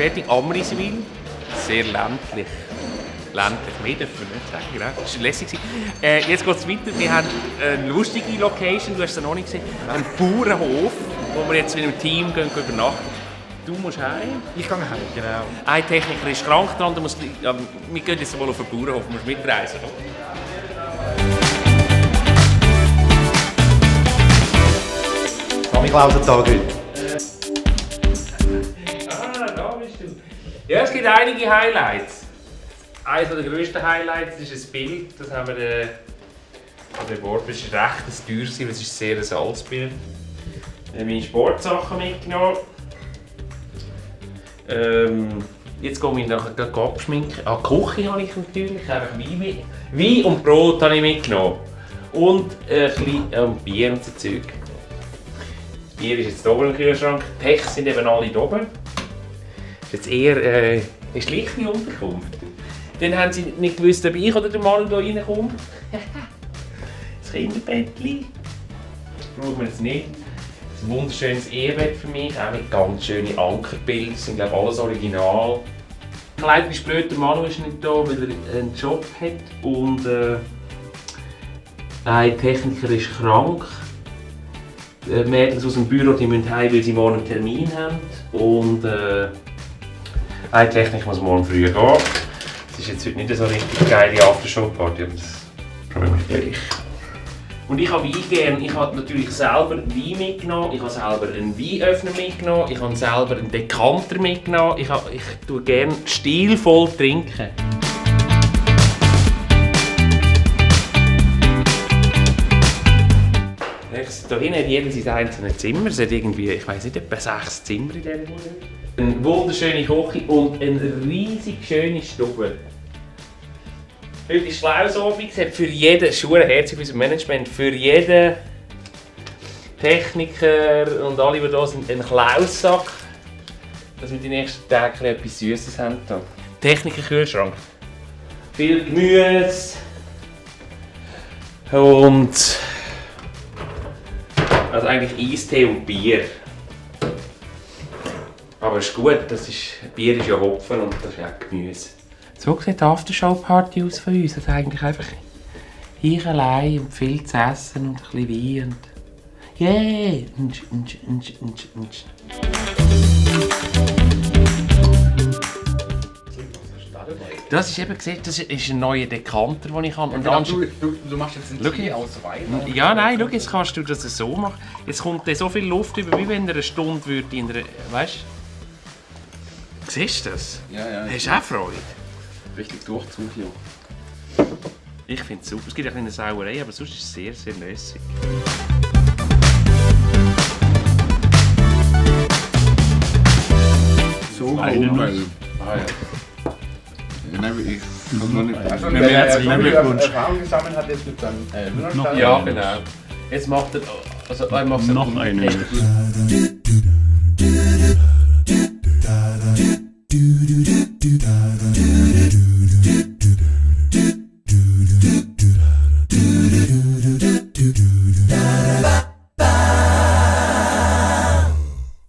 fertig. Amriswil, sehr ländlich. Ländlich, mehr dürfen wir nicht sagen, genau. Das war lässig. Jetzt geht es weiter. Wir haben eine lustige Location, du hast es noch nicht gesehen. Einen Bauernhof, wo wir jetzt mit dem Team übernachten. Du musst heim. Ich gehe heim, genau. Ein Techniker ist krank, der andere muss... Ja, wir gehen jetzt mal auf den Bauernhof, du musst mitreisen. Oder? Ich glaube, den Tag heute. Da bist du. Ja, es gibt einige Highlights. Eines der grössten Highlights ist ein Bild, das haben wir an der Bord. Das ist recht ein teures, weil es ist sehr ein altes Bild. Ich habe meine Sportsachen mitgenommen. Jetzt gehe ich nachher abschminken. Die Küche habe ich natürlich, einfach Wein und Brot habe ich mitgenommen. Und ein bisschen Bier und so Zeug. Das Bier ist jetzt hier oben im Kühlschrank, die Pechs sind eben alle hier oben. Das ist jetzt eher eine schlichte Unterkunft. Dann haben sie nicht gewusst, ob ich oder der Manu hier reinkomme. Das Kinderbettchen. Brauchen wir jetzt nicht. Ein wunderschönes Ehebett für mich, auch mit ganz schönen Ankerbilder. Das sind glaube ich alles original. Leider ist blöd, der Manu ist nicht da, weil er einen Job hat. Und ein Techniker ist krank. Die Mädels aus dem Büro die müssen heim, weil sie morgen einen Termin haben. Und ein Techniker muss morgen früh gehen. Es ist jetzt heute nicht so richtig geile Aftershow-Party, aber das freue mich gleich. Und ich habe Wein gern. Ich habe natürlich selber Wein mitgenommen, ich habe selber einen Weinöffner mitgenommen, ich habe selber einen Dekanter mitgenommen. Ich tue gerne stilvoll trinken. Hier hinten hat jeder sein einzelnes Zimmer. Es hat irgendwie, ich weiss nicht, etwa 6 Zimmer in dieser Wohnung. Eine wunderschöne Küche und eine riesig schöne Stube. Heute ist Schlausabend, es hat für jeden, Schuhe herzlich für unser Management, für jeden Techniker und alle, die hier sind, einen Klaussack, dass wir die nächsten Tage etwas Süßes haben. Techniker-Kühlschrank. Viel Gemüse und also eigentlich Eistee und Bier. Aber es ist gut, Bier ist ja Hopfen und das ist auch Gemüse. So sieht die Aftershow-Party aus von uns. Also eigentlich einfach ich allein und viel zu essen und ein bisschen Wein und yeah! Das ist eben gesehen, das ist ein neuer Dekanter, den ich habe. Und ja, du machst jetzt einen Tee aus Wein? Ja, nein, schau, jetzt kannst du das so machen. Jetzt kommt so viel Luft über, wie wenn er eine Stunde würde in einer... Weißt du? Siehst du das? Ja. Hast du auch Freude? Richtig Durchzug hier. Ich finde es super. Es gibt eine Sauerei, aber sonst ist es sehr, sehr lässig. So gut. Ah ja. Herzlichen Glückwunsch. Erfahrung gesammelt hat jetzt mit seinem Ja, genau. Jetzt macht er... Also, noch eine.